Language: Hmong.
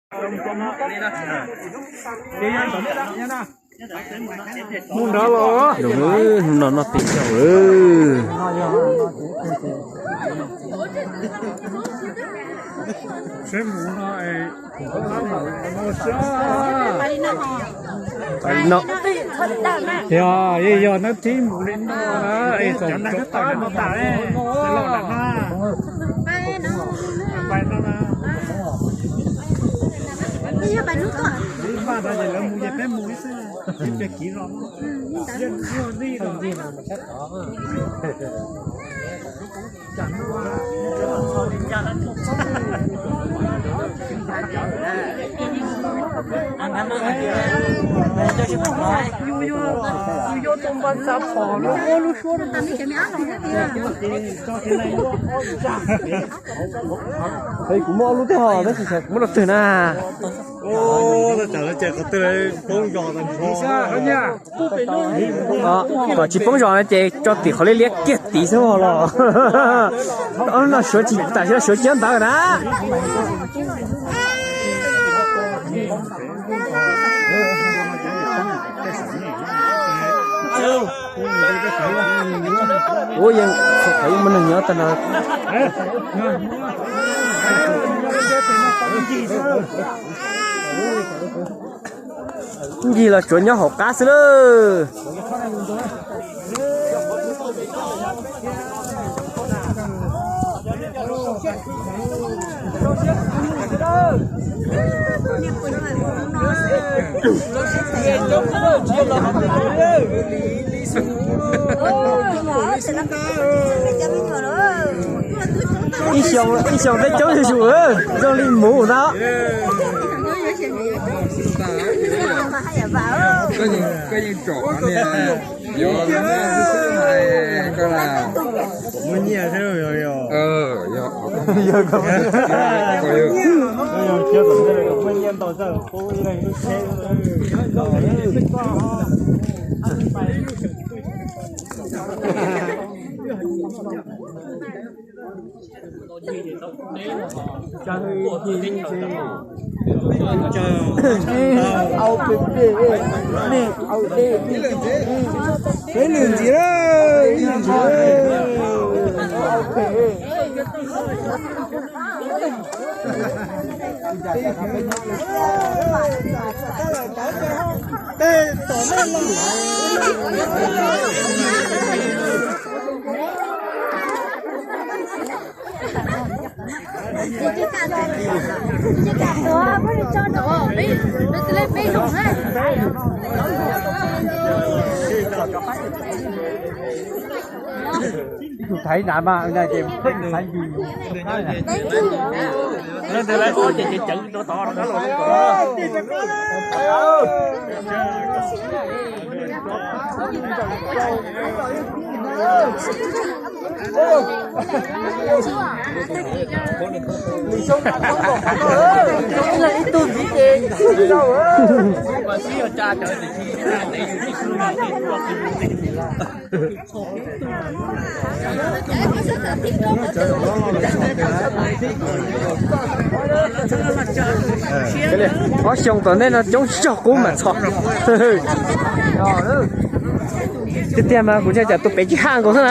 Mus nrad los. Hnub no noj tib zaug. Seb mus no es no. Yog, yog nab thib mus li no na, es txaus cov qab no tas no. Lawv mus ces peb mus ib xwb, peb kiv los. Kuv muab ob lub twg na? Kom tsis poob zos no ces tso tim qhov liab liab kiag tid xwb los. Ob lub no suav tsis tam sim no suav cov ntawd na. Ua yeej, yeej muaj neeg nyob tag no. Ncig los tsuav nyob hauv qab xwb lawm. Ib xyoos, ib xyoos peb coob zuj zus, zoo li mus ntag. Koj yeej tsom niag yuav xwb xwb hais koj las. Muaj nyiaj thiab yog. Yog, yog. Muaj nyiaj ntau zaj qub ib leeg lub tsheb. Peb lwm ntxiv, ib lwm ntxiv. Tus thaiv nav mas na ces thaiv ncig. Ob xyoo tom ntej no coob zog qub mas txog. Tiag tiag mas kuv ntshai tsam tus pem tsis haj nkaus xwb na.